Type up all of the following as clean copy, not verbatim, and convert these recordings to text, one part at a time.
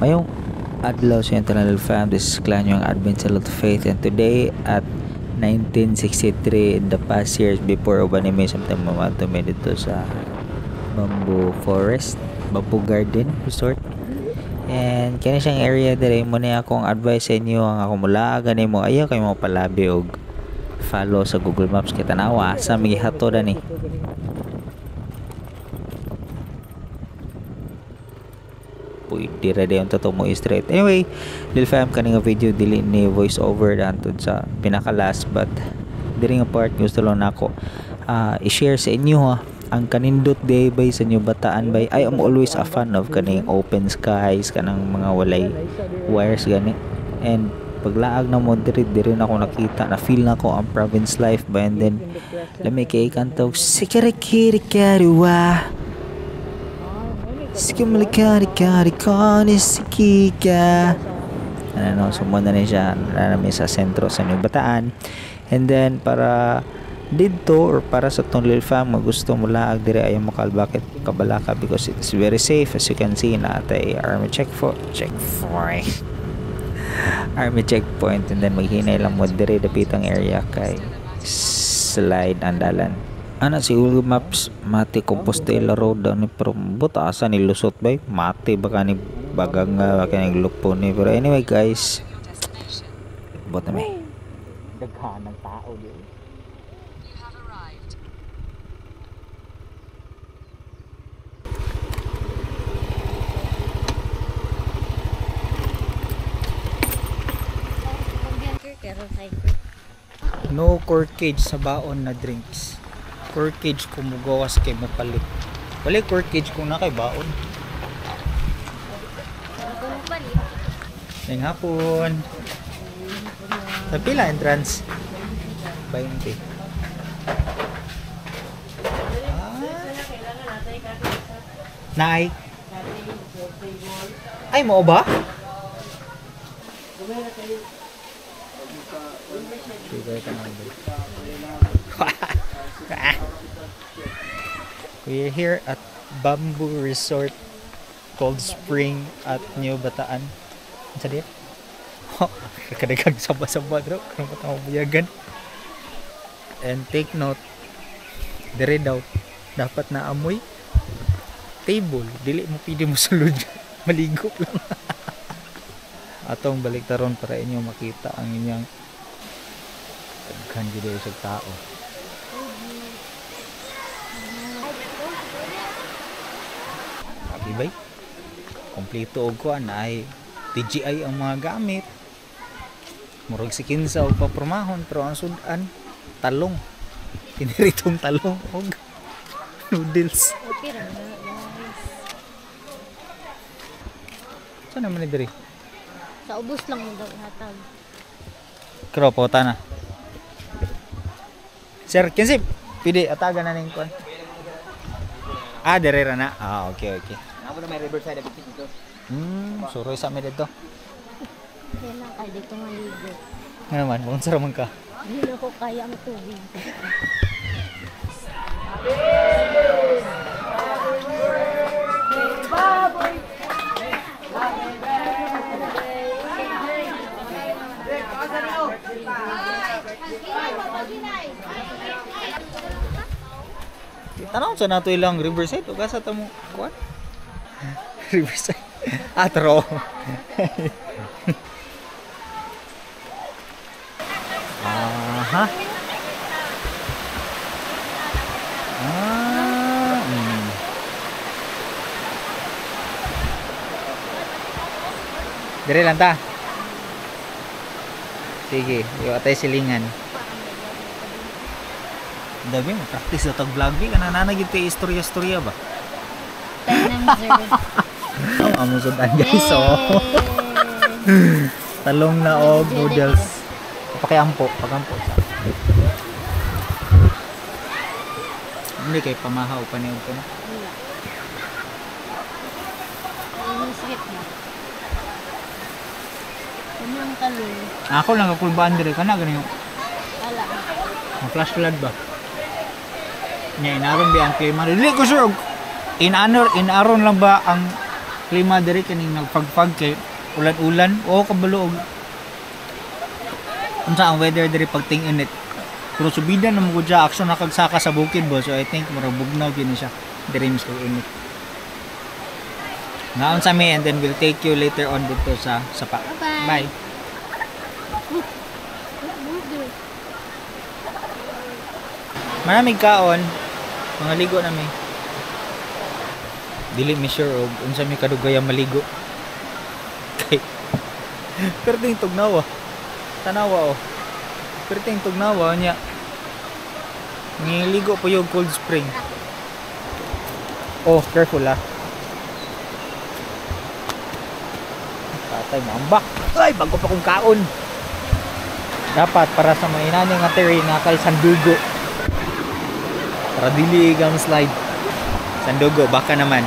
Mayong adlaw sa Internal Fam, this is Clan yung Advent of Faith, and today at 1963, in the past years before uban ni may sometime mamadto mi dito sa Bamboo Forest, Bamboo Garden Resort. And kani siyang area dire mo ni akong advice sa inyo ang ako mula gani mo ayaw kay mo palabi og follow sa Google Maps kay tanawa sa migihato dani. Pwede ra dayon to mo straight. Anyway, lil fam, kani nga video dili ni voice over dantud sa pinaka last, but diri nga part gusto lang nako i-share sa inyo ha ang kanindot day bay sa inyo Bataan bay. I am always a fan of kaning open skies, kanang mga walay wires gani. And paglaag na mo diri diri na ako nakita, na feel na ko ang province life ba. And then lami kay kantog sikirikiri kariwa sikimlikari kani sikika. Ano, so muna na siya na sa sentro sa New Bataan. And then para didto or para sa tong lil fam gusto mo laag dire ayaw mo kalbakit kabalaka because it is very safe. As you can see, na atay army checkpoint army checkpoint, and then maghinay lang mo dire dapitang area kay slide ang dalan. Ana si Google Maps mati Compostela Road daw ni, pero buta asa ni lusot bay, mati baka ni bagang baka ni lupo ni. Pero anyway guys, bot na may daghan ng tao di. No corkage sa baon na drinks. Corkage kung mugawas kay mopalit. Wala corkage kung na kay baon. Ngayong hapon. Sa pila entrance? 20. Naay. Ay, mo ba? We're here at Bamboo Resort Cold Spring at New Bataan. Ano sa diya? Kadagang saba-saba bro. Kung pa buyagan. And take note, dire daw dapat na amoy table. Dili mo pwede mo sulod. Maligo lang. Atong balik taron para inyo makita ang inyong daghan gyud sa tao. Abi bay, kompleto og kuan ay DJI ang mga gamit. Murag si kinsa og papromahon pero ang sudan talong. Piniritong talong og noodles. Okay ra na, guys. Saan naman ni diri? Sa ubos lang mo daw ihatag. Kro pota na. Sir, kinsi pwede atagan na ning kuan. Ah, dire ra na. Ah, okay, okay. Namo na may riverside abit dito. Suroy sa mi dito. Kaya lang kay dito maligo. Nga naman, bonsa ra man ka. Hindi na ko kaya ang tubig. Tanaw sa nato ilang riverside o kasa ta mo kuan? Riverside. Atro. Aha. Ah. Dire lang ta. Sige, iwa tayo silingan. Dami mo practice sa tag vlog bi kana nana gid tay istorya-istorya ba. Oh, among sudan guys so. Talong na og noodles. Pakiampo, pagampo sa. Hindi kay pamahaw pa niyo ko na. Ano ang talong? Ako lang kakulbaan dire kana gani. Wala. Ang flash flood ba? Nya inaron bi ang klima. Dili ko sure. Inaron lang ba ang Klima diri kaning nagfagfag kay ulan-ulan o kabalo og unsa ang weather diri pag ting-init. Pero subida na mo gud siya action na kagsaka sa bukid bo, so I think murag bugnaw gyud ni siya diri mis kag init. Naon sa mi and then we'll take you later on dito sa sapa. Bye-bye. Bye. Maraming kaon, mga ligo na mi. Dili mi sure og unsa mi kadugaya maligo. Kay perting tugnawa. Tanawa oh. Perting tugnawa nya. Ngiligo po yung cold spring. Oh, careful ah. Tatay mo ambak. Ay, bago pa kong kaon. Dapat para sa mga inani nga terrain na kay sandugo. Para dili gang slide. Sandugo baka naman.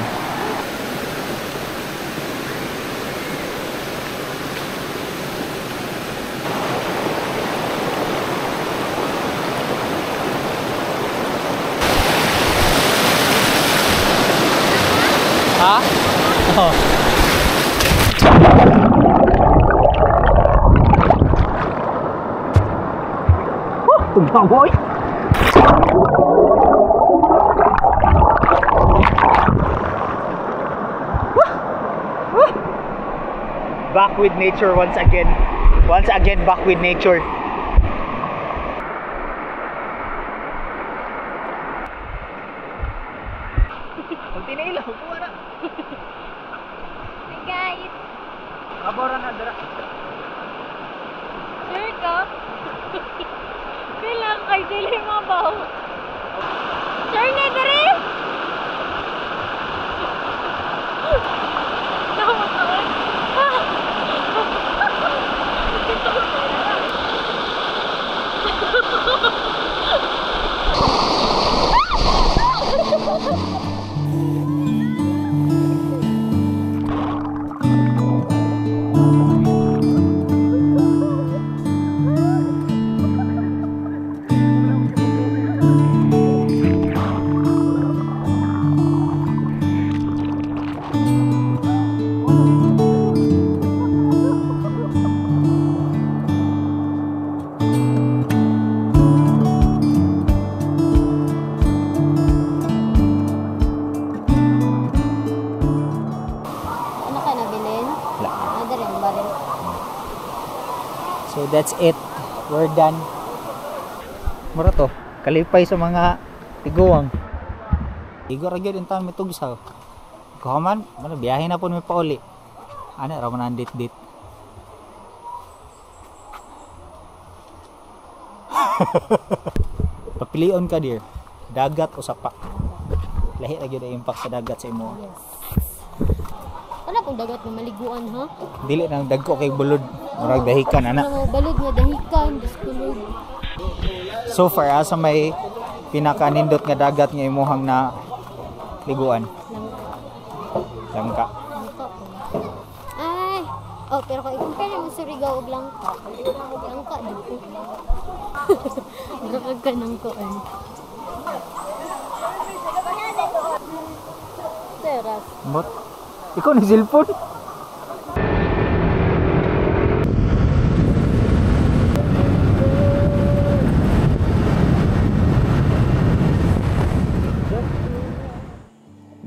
Ha? Oh. Tugnawoy. Back with nature once again. Once again, back with nature. Pag tinailaw, kuha na. Hey guys! Kabora na, dara. Sure ka? Kailangan kay dili mabaw. Sure na diri? Tama ka. Ano ka nabilin? Wala. Ano rin ba rin? So that's it. We're done. Mura to. Kalipay sa mga tiguang. Igo ra gyud intawn mitugsaw. Kuha man, ano, biyahe na po mi pauli. Ano ra man ang dit-dit. Papilion ka dear. Dagat o sapa. Lahi ra gyud ang impact sa dagat sa imo. Yes. Ano kung dagat na maliguan ha? Dili nang dagko kay bulod. Murag dahikan ana. Ano balod nga dahikan, Diyos ko Lord. So far asa may pinakanindot nga dagat nga imuhang na liguan? Langka. Langka. Langka po. Ay, oh, pero kung i-compare mo Surigao og Langka, Langka di ko. Rakag ka ng kuan. Teras. Bot. Ikaw ni cellphone.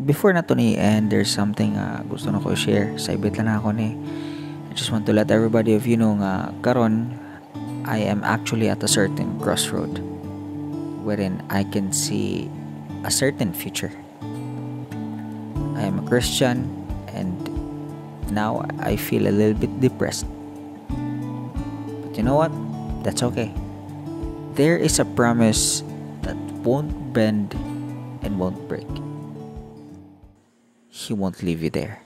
Before na to ni and there's something gusto na ko i-share. Sa ibit lang ako ni. I just want to let everybody of you know nga karon I am actually at a certain crossroad wherein I can see a certain future. I am a Christian and now I feel a little bit depressed. But you know what? That's okay. There is a promise that won't bend and won't break. He won't leave you there.